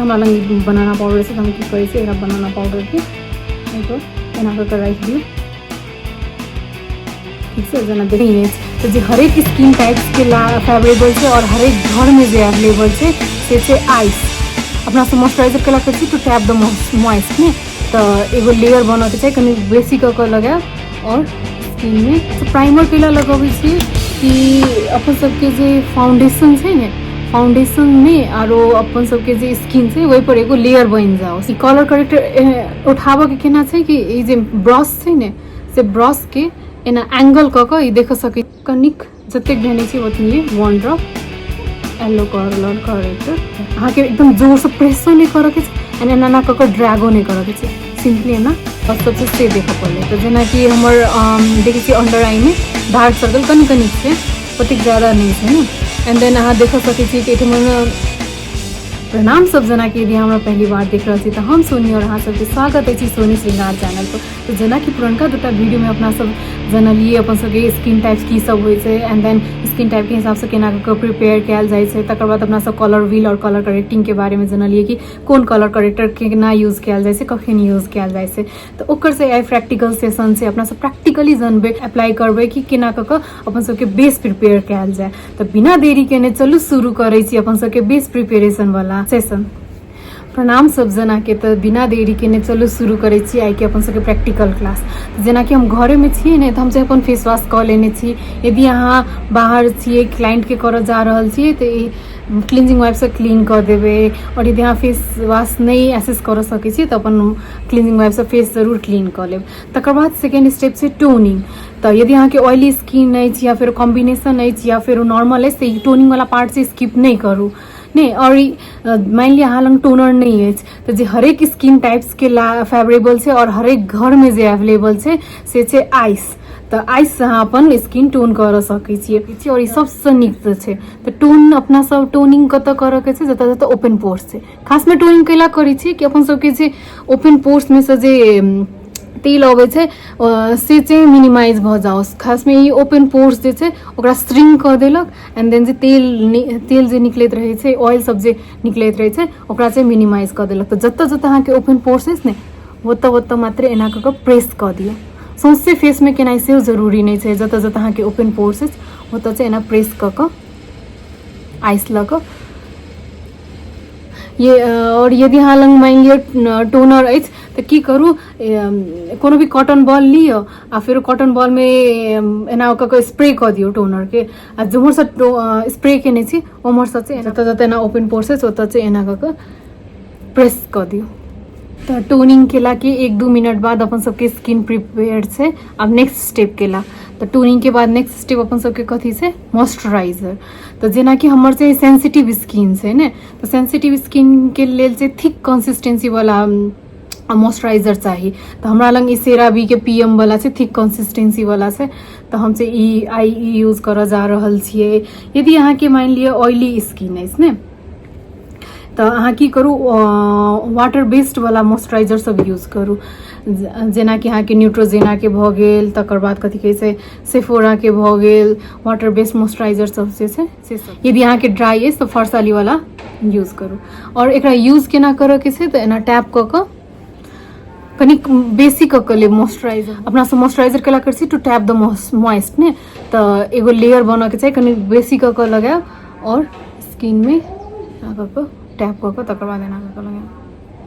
हमरा लग banana powder छै, तऽ हम की करै छियै, एकरा बनाना पाउडरके एहिपर एना कऽ कऽ राखि दियौ। ठीक छै? जेना देखै अछि तऽ जे हरेक स्किन टाइप्सके ला फेवरेबल छै आओर हरेक घरमे जे एवेलेबल छै, से छै आइस। अपना सब मॉइस्चराइजर केला करै छी टू टैप द मॉइस्ट ने, तऽ एगो लेयर बनऽके चाही। कनि बेसी कऽ कऽ लगायब आओर स्किनमे प्राइमर कैला लगबै छी कि अपन सबके जे फाउंडेशन छै ने, फाउंडेशनमे आरो अपन सबके जे स्किन छै, ओहिपर एगो लेयर बनि जाओ। ई कलर करेक्टर उठाबऽके केना छै कि ई जे ब्रश छै ने, से ब्रशके एना एंगल कऽ कऽ ई देख सकै, कनिक जतेक भेने छै ओतनिए वन ड्रॉप येलो कलर करेक्टर। अहाँके एकदम जोरसँ प्रेसो नहि करऽके छै एंड एना एना कऽ कऽ ड्रैगो नहि करऽके छै। सिम्पली एना सबसँ से देखऽ पड़लै। तऽ जेनाकि हमर देखै छियै, अंडर आईमे डार्क सर्कल कनि कनि छै, ओतेक ज्यादा नहि छै ने। एंड then अहाँ देख सकै छियै कि एहिठमा। प्रणाम सब जेनाकि, यदि हमरा पहली बार देख रहल छी तऽ हम सोनी और अहाँ सबके स्वागत अछि सोनी श्रृंगार चैनल पर। तऽ जेनाकि पुरनका दूटा वीडियोमे अपना सब जनलियै अपन सबके स्किन टाइप्स की सब होइ छै, एंड then skin टाइपके हिसाबसँ केना कऽ प्रिपेयर कयल जाइ छै। तकर बाद अपना सब कलर व्हील और कलर करेक्टिंगके बारेमे जनलियै कि कोन कलर करेक्टर केना यूज कयल जाइ छै, कखन यूज कयल जाइ छै। तऽ ओकर से आइ प्रैक्टिकल सेशन छै। अपना सब प्रैक्टिकली जनबै, अप्लाई करबै कि केना कऽ कऽ अपन सबके बेस प्रिपेयर कयल जाय। तऽ बिना देरी केने चलू, शुरू करै छी अपन सबके बेस प्रिपेरेशन वाला सेशन। प्रणाम सब जनाके। तऽ बिना देरी केने चलू, शुरू करै छी आइके अपन सबके प्रैक्टिकल क्लास। जेनाकि हम घरेमे छियै ने, तऽ हम अपन फेस वॉश कऽ लेने छी। यदि अहाँ बाहर छियै, क्लाइंटके करऽ जा रहल छियै, तऽ ई क्लिनजिंग वाइपसँ क्लीन कऽ देबै। आओर यदि अहाँ फेस वॉश नहि एसेस करऽ सकै छी, तऽ अपन क्लिनजिंग वाइपसँ फेस जरूर क्लीन कऽ लेब। तकर बाद सेकेंड स्टेप छै टोनिंग। तऽ यदि अहाँके ऑयली स्किन अछि या फेर कॉम्बिनेशन अछि या फेर नॉर्मल अछि, तऽ ई टोनिंग वाला पार्ट से स्किप नहि करू नहि। आओर ई मानि लिअ अहाँ लग टोनर नहि अछि, तऽ जे हरेक स्किन टाइप्सके ला फेवरेबल छै आओर हरेक घरमे जे एवेलेबल छै, से छै आइस। तऽ आइससँ अहाँ अपन स्किन टोन करऽ सकै छियै आओर ई सबसँ नीक तऽ छै। तऽ टोन अपना सब टोनिंग कतऽ करऽके छै? जतऽ जतऽ ओपन पोर्स छै। खासमे टोनिंग कैला करै छियै कि अपन सबके जे ओपन पोर्समे से जे तेल अबै छै, से चाहिँ मिनिमाइज भऽ जाओ। खासमे ई ओपन पोर्स जे छै, ओकरा श्रिंक कऽ देलक। एंड then जे तेल तेल जे निकलैत रहै छै, ऑयल सब जे निकलैत रहै छै, ओकरा चाहिँ मिनिमाइज कऽ देलक। तऽ जतऽ जतऽ अहाँके ओपन पोर्स अछि ने, ओतऽ ओतऽ मात्रे एना कऽ कऽ प्रेस कऽ दियौ। सौंसे फेसमे केनाइ सेहो जरूरी नहि छै। जतऽ जतऽ अहाँके ओपन पोर्स अछि, ओतऽ चाहिँ एना प्रेस कऽ कऽ आइस लऽ कऽ ये। आओर यदि अहाँ लग मानि लिअ टोनर अछि, तऽ की करू, कोनो भी कॉटन बॉल लिअ आ फेर कॉटन बॉलमे एना कऽ कऽ स्प्रे कऽ दियौ टोनरके। आ जेम्हरसँ स्प्रे केने छी, ओम्हरसँ चाहिँ जतऽ जतऽ एना ओपन पोर्स अछि, ओतऽ चाहिँ एना कऽ कऽ प्रेस कऽ दियौ। तऽ टोनिंग केलाके 1-2 मिनट बाद अपन सबके स्किन प्रिपेयर छै आब नेक्स्ट स्टेप केला। तऽ टोनिंगके बाद नेक्स्ट स्टेप अपन सबके कथी छै? मॉइस्चराइजर। तऽ जेनाकि हमर चाहिँ सेंसिटिव स्किन छै ने, तऽ सेंसिटिव स्किनके लेल चाहिँ थिक कंसिस्टेंसी वाला मॉइस्चराइजर चाही। तऽ हमरा लग ई सेरावीके पीएम वाला छै, थिक कंसिस्टेंसी वाला छै, तऽ हम चाहिँ ई आइ ई यूज करऽ जा रहल छियै। यदि अहाँके मानि लिअ ऑयली स्किन अछि ने, तऽ अहाँ की करू, वाटर बेस्ड वाला मॉइस्चराइजर सब यूज करू। जेनाकि अहाँके न्यूट्रोजेनाके भऽ गेल, तकर बाद कथी कहै छै, सेफोराके भऽ गेल, वाटर बेस्ड मॉइस्चराइजर सब जे छै से सब। यदि अहाँके ड्राई अछि, तऽ फरसाली वाला यूज करू। आओर एकरा यूज केना करऽके छै? तऽ एना टैप कऽ कऽ कनिक बेसी कऽ कऽ लेब मॉइस्चराइजर। अपना सब मॉइस्चराइजर केला करै छी टू टैप द मॉइस्ट ने, तऽ एगो लेयर बनऽके चाही। कनि बेसी कऽ कऽ लगायब आओर स्किनमे एना कऽ कऽ टैप कऽ कऽ, तकर बाद एना कऽ कऽ लगायब।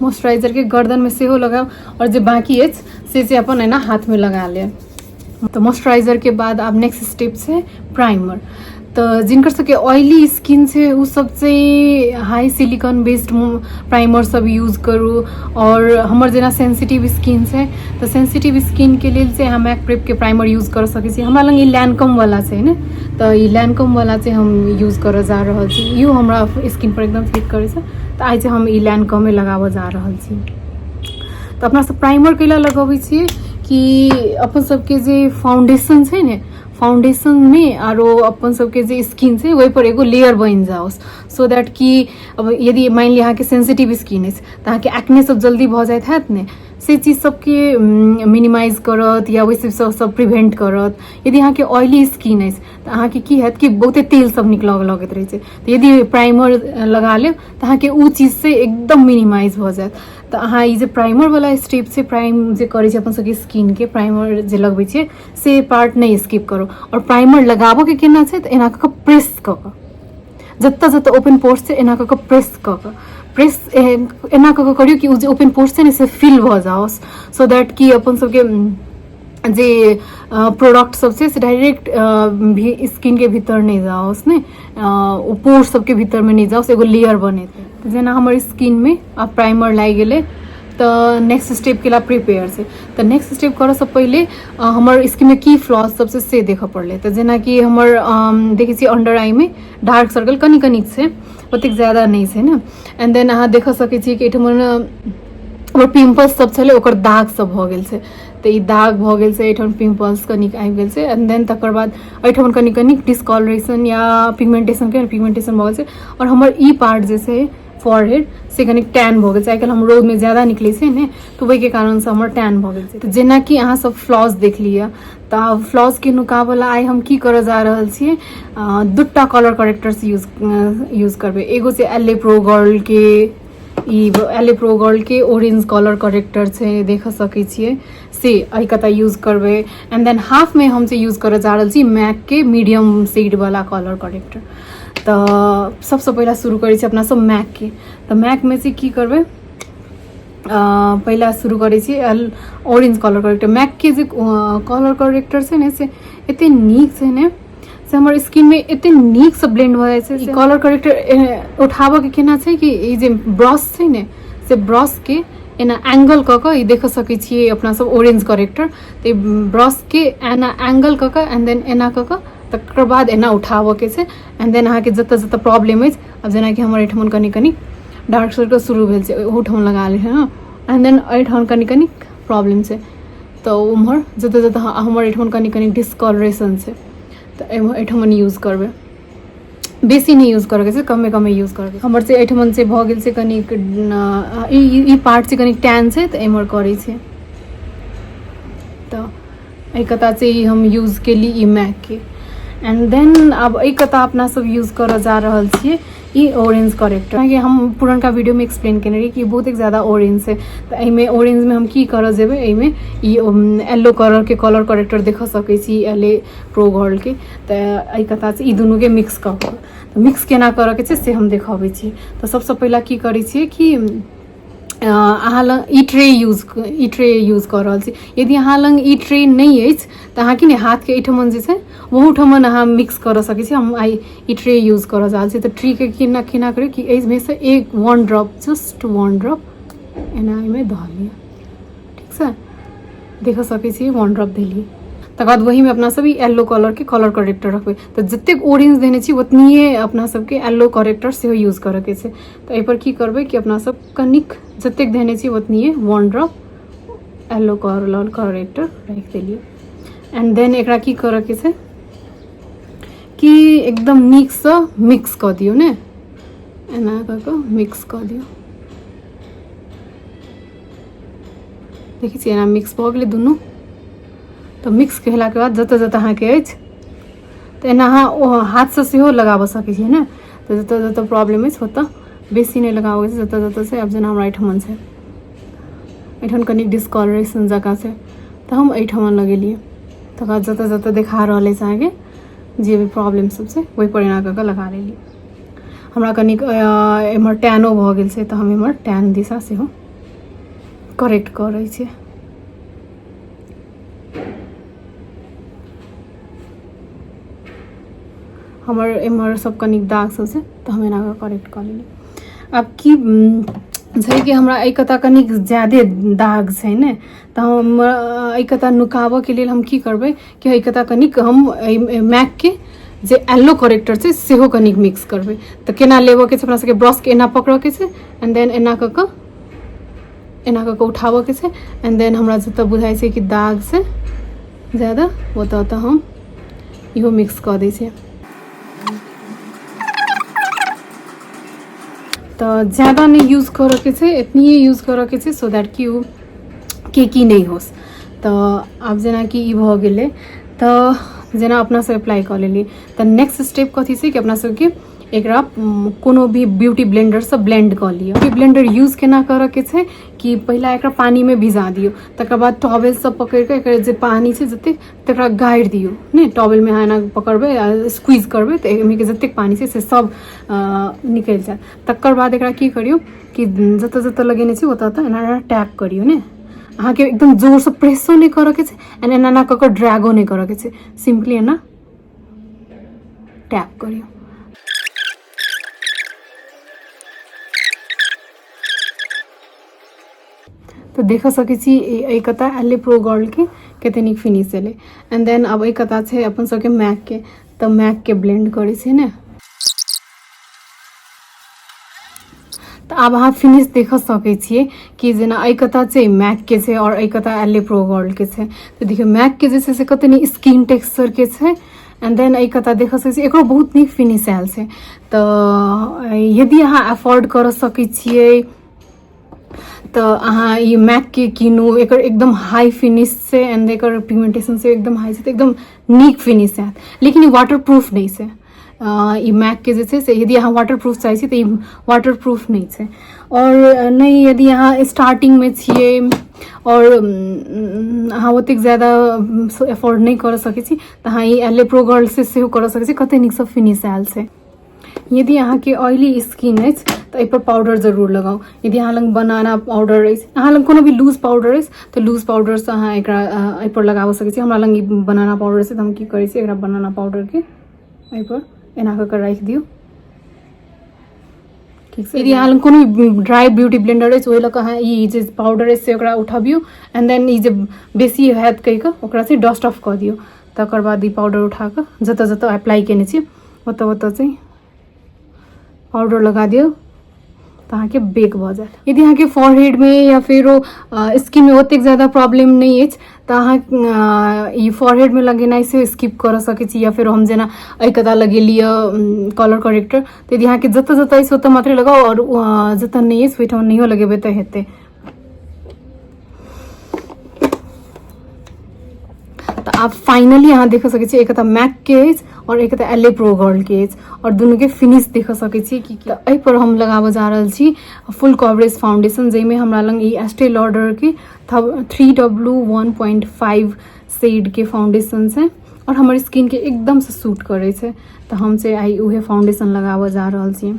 मॉइस्चराइजरके गर्दनमे सेहो लगायब आओर जे बाँकी अछि, से चाहिँ अपन एना हाथमे लगा लेब। तऽ मॉइस्चराइजरके बाद आब नेक्स्ट स्टेप छै प्राइमर। तऽ जिनकर सबके ऑयली स्किन छै, ओ सब चाहिँ हाई सिलिकॉन बेस्ड प्राइमर सब यूज करू। आओर हमर जेना सेंसिटिव स्किन छै, तऽ सेंसिटिव स्किनके लेल चाहिँ अहाँ मैक प्रेपके प्राइमर यूज कर सकै छी। हमरा लग ई लैनकम वाला छै ने, तऽ ई लैनकम वाला चाहिँ हम यूज करऽ जा रहल छी। इहो हमरा स्किन पर एकदम फिट करै छै, तऽ आइ चाहिँ हम ई लैनकमे लगाबऽ जा रहल छी। तऽ अपना सब प्राइमर कैला लगबै छियै कि अपन सबके जे फाउंडेशन छै ने, फाउंडेशनमे आरो अपन सबके जे स्किन छै ओहिपर एगो लेयर बनि जाओस, सो that कि अब यदि मानि लिअ अहाँके सेंसिटिव स्किन अछि तऽ अहाँके एक्ने सब जल्दी भऽ जाइत हैत ने, से चीज सबके मिनिमाइज करत या ओहि सब सब प्रिवेंट करत। यदि अहाँके ऑयली स्किन अछि तऽ अहाँके की हैत कि बहुते तेल सब निकलऽ लगैत रहै छै, तऽ यदि प्राइमर लगा लेब तऽ अहाँके ओ चीजसँ एकदम मिनिमाइज भऽ जायत। तऽ अहाँ ई जे प्राइमर वाला स्टेप छै, प्राइम जे करै छै अपन सबके स्किनके, प्राइमर जे लगबै छियै से पार्ट नहि स्किप करू। आओर प्राइमर लगाबऽके केना छै तऽ एना कऽ कऽ प्रेस कऽ कऽ जतऽ जतऽ ओपन पोर्स छै एना कऽ कऽ प्रेस कऽ कऽ प्रेस एना कऽ कऽ करियौ कि ओ जे ओपन पोर्स छै ने से फिल भऽ जाओ, सो that कि अपन सबके जे प्रोडक्ट सब छै से डायरेक्ट भी स्किनके भीतर नहि जाओस ने, ओ पोर सबके भीतरमे नहि जाओस, एगो लेयर बनेतै। जेना हमर स्किनमे आब प्राइमर लागि गेलै तऽ नेक्स्ट स्टेप के ला प्रिपेयर छै। तऽ नेक्स्ट स्टेप करऽसँ पहिले हमर स्किनमे की फ्लॉज सब छै से देखऽ पड़लै। तऽ जेनाकि हमर देखै छियै अंडर आईमे डार्क सर्कल कनि कनिक छै, ओतेक ज्यादा नहि छै ने। एंड then अहाँ देख सकै छियै कि एहिठाम हमर पिम्पल्स सब छलै ओकर दाग सब भऽ गेल छै, तऽ ई दाग भऽ गेल छै, एहिठाम पिम्पल्स कनिक आबि गेल छै। एंड then तकर बाद एहिठाम कनि कनिक डिस्कलरेशन या पिगमेंटेशन के पिगमेंटेशन भऽ गेल छै। आओर हमर ई पार्ट जे छै फॉरहेड से कनिक टैन भऽ गेल छै, आइ काल्हि हम रौदमे ज्यादा निकलै छै ने तऽ ओहिके कारणसँ हमर टैन भऽ गेल छै। तऽ जेनाकि अहाँ सब फ्लॉज देख लिअ, तऽ आब फ्लॉजके नुकाबऽ लए आइ हम की करऽ जा रहल छियै, दूटा कलर करेक्टर्स यूज यूज करबै। एगो छै एल ए प्रो गर्लके, ई एल ए प्रो गर्लके ऑरेंज कलर करेक्टर छै, देख सकै छियै, से एहि कता यूज करबै। एंड then हाफमे हम जे यूज करऽ जा रहल छी मैकके मीडियम शेडवला कलर करेक्टर। तऽ सबसँ पहिला शुरू करै छी अपना सब मैकके। तऽ मैकमे से की करबै, पहिला शुरू करै छी ऑरेंज कलर करेक्टर। मैकके जे कलर करेक्टर छै ने से एते नीक छै ने, से हमर स्किनमे एते नीकसँ ब्लेंड भऽ जाइ छै। ई कलर करेक्टर उठाबऽके केना छै कि ई जे ब्रश छै ने से ब्रशके एना एंगल कऽ कऽ, ई देख सकै छियै अपना सब ऑरेंज करेक्टर, तऽ ई ब्रशके एना एंगल कऽ कऽ एंड then एना कऽ कऽ तकर बाद एना उठाबऽके छै। एंड then अहाँके जतऽ जतऽ प्रॉब्लम अछि, आब जेनाकि हमर एहिठाम कनि कनि डार्क सर्कल शुरू भेल छै ओहूठाम लगा लै छै। हँ, एंड then एहिठाम कनि कनि प्रॉब्लम छै तऽ उम्हर जतऽ जतऽ हमर एहिठाम कनि कनि डिस्कलरेशन छै तऽ एहिठाम यूज करबै। बेसी नहि यूज करऽके छै, कमे कमे यूज करऽके। हमर से एहिठाम से भऽ गेल छै कनिक ई पार्ट छै कनिक टैन छै तऽ एम्हर करै छै। तऽ एहि कता से ई हम यूज केली ई मैकके। एंड then आब एहि कता अपना सब यूज करऽ जा रहल छियै ई ऑरेंज करेक्टर। कि हम पुरनका वीडियोमे एक्सप्लेन केने रही कि बहुत ज्यादा ऑरेंज छै, तऽ एहिमे ऑरेंजमे हम की करऽ जेबै, एहिमे ई येलो कलरके कलर करेक्टर देख सकै छी एल ए प्रो गर्लके। तऽ एहि कता से ई दुनूके मिक्स कऽ कऽ, तऽ मिक्स केना करऽके छै से हम देखबै छी। तऽ सबसँ पहिला की करै छियै कि अहाँ लग ई ट्रे यूज ई ट्रे यूज कऽ रहल छी। यदि अहाँ लग ई ट्रे नहि अछि तऽ अहाँ की ने हाथके एहिठमन जे छै ओहूठमन अहाँ मिक्स करऽ सकै छी। हम आइ ई ट्रे यूज करऽ जा रहल छी। तऽ ट्रीके केना केना करियौ कि एहिमे से एक one drop, just one drop एना एहिमे धऽ लिअ, ठीक छै, देख सकै छी, वन ड्रॉप देलियै। तकर बाद वहीमे अपना सब ई येलो कलरके कलर करेक्टर रखबै। तऽ जतेक ऑरेंज देने छी ओतनिए अपना सबके येलो करेक्टर सेहो यूज करऽके छै। तऽ एहिपर की करबै कि अपना सब कनिक जतेक देने छी ओतनिए वन ड्रॉप येलो कलर करेक्टर राखि देलियै। एंड then एकरा की करऽके छै कि एकदम नीकसँ मिक्स कऽ दियौ ने, एना कऽ कऽ मिक्स कऽ दियौ। देखै छियै एना मिक्स भऽ गेलै दुनू। तऽ मिक्स केलाके बाद जतऽ जतऽ अहाँके अछि तऽ एना अहाँ ओ हाथसँ सेहो लगाबऽ सकै छियै ने। तऽ जतऽ जतऽ प्रॉब्लम अछि ओतऽ बेसी नहि लगाबऽ छै, जतऽ जतऽ छै। आब जेना हमरा एहिठमन छै, एहिठाम कनि डिस्कलरेशन जकाँ छै तऽ हम एहिठमन लगेलियै। तकर बाद जतऽ जतऽ देखा रहल अछि अहाँके जे भी प्रॉब्लम सब छै ओहिपर एना कऽ कऽ लगा लेलियै। हमरा कनिक एम्हर टैनो भऽ गेल छै तऽ हम एम्हर टैन दिशा सेहो करेक्ट करै छियै। हमर एम्हर सब कनिक दाग सब छै तऽ हम एना कऽ करेक्ट कऽ लेलियै। आब की छै कि हमरा एहि कता कनिक ज्यादे दाग छै ने, तऽ हम एहि कता नुकाबऽके लेल हम की करबै कि एहि कता कनिक हम एहि मैकके जे येलो करेक्टर छै सेहो कनिक मिक्स करबै। तऽ केना लेबऽके छै, अपना सबके ब्रशके एना पकड़ऽके छै एंड then एना कऽ कऽ एना कऽ कऽ उठाबऽके छै। एंड then हमरा जतऽ बुझाइ छै कि दाग छै ज्यादा ओतऽ ओतऽ हम इहो मिक्स कऽ दै छियै। तऽ ज्यादा नहि यूज करऽके छै, एतनिए यूज करऽके छै सो that कि ओ केकी नहि होस। तऽ आब जेनाकि ई भऽ गेलै, तऽ जेना अपना सब अप्लाई कऽ लेलियै, तऽ नेक्स्ट स्टेप कथी छै कि अपना सबके एकरा कोनो भी ब्यूटी ब्लेंडरसँ ब्लेंड कऽ लिअ। ब्यूटी ब्लेंडर यूज केना करऽके छै कि पहिला एकरा पानिमे भिजा दियौ, तकर बाद टॉवेलसँ पकड़ि कऽ एकर जे पानि छै जतेक तकरा गाड़ि दियौ। नहि टॉवेलमे अहाँ एना पकड़बै आ स्क्वीज करबै तऽ एहिमे के जतेक पानि छै से सब निकलि जायत। तकर बाद एकरा की करियौ कि जतऽ जतऽ लगेने छी ओतऽ ओतऽ एना एना टैप करियौ। ने अहाँके एकदम जोरसँ प्रेसो नहि करऽके छै एंड एना एना कऽ कऽ ड्रैगो नहि करऽके छै, सिम्पली एना टैप करियौ। तऽ देख सकै छी एहि कता एल ए प्रो गर्लके कते नीक फिनिश एलै। एंड then आब एहि कता छै अपन सबके मैकके, तऽ मैकके ब्लेंड करै छै ने। तऽ आब अहाँ फिनिश देख सकै छियै कि जेना एहि कता छै मैकके छै आओर एहि कता एल ए प्रो गर्लके छै। तऽ देखियौ मैकके जे छै से कते नीक स्किन टेक्सचरके छै। एंड then एहि कता देख सकै छियै एकरो बहुत नीक फिनिश आयल छै। तऽ यदि अहाँ अफोर्ड करऽ सकै छियै तऽ अहाँ ई मैकके कीनू, एकर एकदम हाई फिनिश छै एंड एकर पिगमेंटेशन से एकदम हाई छै, तऽ एकदम नीक फिनिश आयत। लेकिन ई वाटर प्रूफ नहि छै। ई मैकके जे छै से यदि अहाँ वाटर प्रूफ चाहै छी तऽ ई वाटर प्रूफ नहि छै। आओर नहि यदि अहाँ स्टार्टिंगमे छियै आओर अहाँ ओतेक ज्यादा एफोर्ड नहि करऽ सकै छी तऽ अहाँ ई एल ए प्रो गर्ल से सेहो करऽ सकै छी, कते नीकसँ फिनिश आयल छै। यदि अहाँके ऑयली स्किन अछि तऽ एहिपर पाउडर जरूर लगाउ। यदि अहाँ लग बनाना पाउडर अछि, अहाँ लग कोनो भी लूज पाउडर अछि तऽ लूज पाउडरसँ अहाँ एकरा एहिपर लगाबऽ सकै छी। हमरा लग ई बनाना पाउडर छै तऽ हम की करै छी, एकरा बनाना पाउडरके एहिपर एना कऽ कऽ राखि दियौ। ठीक छै, यदि अहाँ लग कोनो भी ड्राई ब्यूटी ब्लेंडर अछि ओहि लऽ कऽ अहाँ ई जे पाउडर अछि से ओकरा उठबियौ एंड then ई जे बेसी हैत कहि कऽ ओकरा से डस्ट ऑफ कऽ दियौ। तकर बाद ई पाउडर उठा कऽ जतऽ जतऽ अप्लाई केने छी ओतऽ ओतऽ चाहिँ पाउडर लगा दियौ तऽ अहाँके बेक भऽ जायत। यदि अहाँके फॉरहेडमे या फेर ओ स्किनमे ओतेक ज्यादा प्रॉब्लम नहि अछि तऽ अहाँ ई फॉरहेडमे लगेनाइ से स्किप करऽ सकै छी, या फेर हम जेना एहि कता लगेलियै कलर करेक्टर, तऽ यदि अहाँके जतऽ जतऽ अछि ओतऽ मात्रे लगाउ आओर जतऽ नहि अछि ओहिठाम नहियो लगेबै तऽ हेतै। तऽ आब फाइनली अहाँ देख सकै छियै एक तऽ मैक के अछि आओर एक तऽ एल ए प्रो गर्ल के अछि आओर दुनूके फिनिश देख सकै छियै कि एहि पर हम लगाबऽ जा रहल छी फुल कवरेज फाउंडेशन, जाहिमे हमरा लग ई एस्टे लॉडर के 3W 1.5 shade के फाउंडेशन छै आओर हमर स्किन के एकदम से सूट करै छै, तऽ हम से आइ उहे फाउंडेशन लगाबऽ जा रहल छी।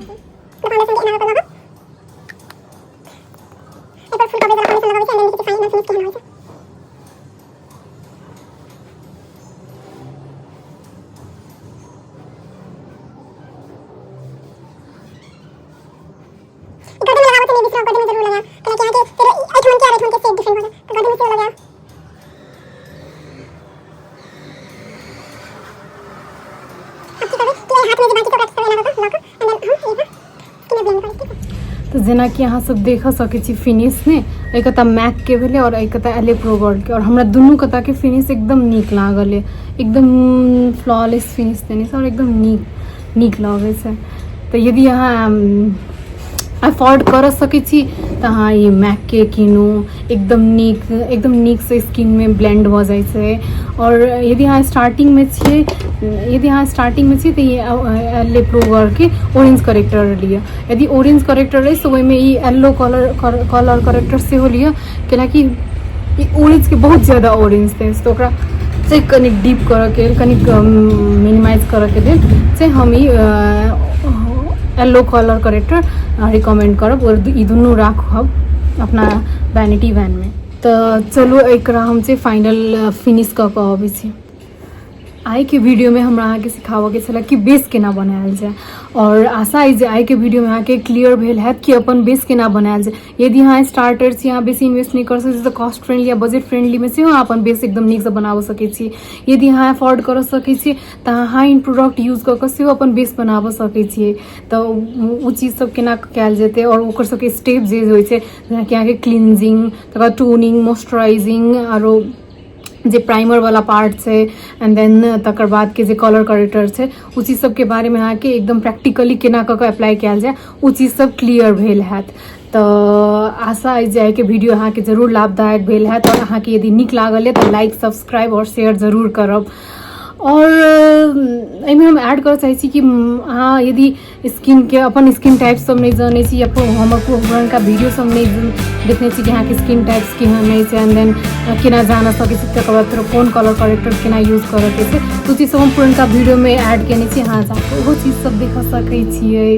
तऽ जेनाकि अहाँ सब देख सकै छी फिनिश ने एक कता मैक के भेलै और एक कता एल ए प्रो गोल्ड के, और हमरा दुनू कता के फिनिश एकदम नीक लागल है, एकदम फ्लॉलेस फिनिश देने छै और एकदम नीक नीक लगै छै। तऽ यदि अहाँ अफोर्ड कर सकै छी तऽ अहाँ ई मैक के कीनू, एकदम नीक से स्किन में ब्लेंड भऽ जाइ छै। और यदि अहाँ स्टार्टिंग में छियै, यदि अहाँ स्टार्टिंग में छी तऽ ई एल ए प्रो के ऑरेंज करेक्टर लिअ। यदि ऑरेंज करेक्टर अछि तऽ ओहिमे ई येलो कलर करेक्टर सेहो लिअ, कैलाकि ई ऑरेंज के बहुत ज्यादा ऑरेंज छै तऽ ओकरा से कनिक डीप करऽके लेल, कनिक मिनिमाइज करऽके लेल से हम ई येलो कलर करेक्टर रिकमेंड करब और ई दुनू राखब अपना वैनिटी वैनमे। तऽ चलू एकरा हम से फाइनल फिनिश कऽ कऽ अबै छी। आइके वीडियोमे हमरा अहाँके सिखाबऽके छलै कि बेस केना बनायल जाय, और आशा अछि जे आइके वीडियोमे अहाँके क्लियर भेल हैत कि अपन बेस केना बनायल जाय। यदि अहाँ स्टार्टर छी, अहाँ बेसी इन्वेस्ट नहि कर सकै छी तऽ कॉस्ट फ्रेंडली या बजट फ्रेंडलीमे सेहो अहाँ अपन बेस एकदम नीकसँ बनाबऽ सकै छी। यदि अहाँ अफोर्ड करऽ सकै छी तऽ अहाँ हाई एंड प्रोडक्ट यूज कऽ कऽ सेहो अपन बेस बनाबऽ सकै छियै। तऽ ओ चीज सब केना कयल जेतै आओर ओकर सबके स्टेप जे होइ छै, जेनाकि अहाँके क्लींजिंग, तकर बाद टोनिंग, मॉइस्चराइजिंग आरो जे प्राइमर वाला पार्ट छै, एंड then तकर बादके जे कलर करेक्टर छै, ओ चीज सबके बारेमे अहाँके एकदम प्रैक्टिकली केना कऽ कऽ अप्लाई कयल जाय, ओ चीज सब क्लियर भेल हैत। तऽ आशा अछि जे आइके वीडियो अहाँके जरूर लाभदायक भेल हैत आओर अहाँके यदि नीक लागल यऽ तऽ लाइक, सब्सक्राइब आओर शेयर जरूर करब। आओर एहिमे हम ऐड करऽ चाहै छी कि अहाँ यदि स्किनके अपन स्किन टाइप सब नहि जनै छी या हमर पुरनका वीडियो सब नहि देखने छी कि अहाँके स्किन टाइप्स केहन अछि, एंड then केना जान सकै छी, तकर बाद फेर कोन कलर करेक्टर केना यूज करऽके छै, तऽ ओ चीज सब हम पुरनका वीडियोमे ऐड केने छी। अहाँ जाकऽ ओहो चीज सब देख सकै छियै।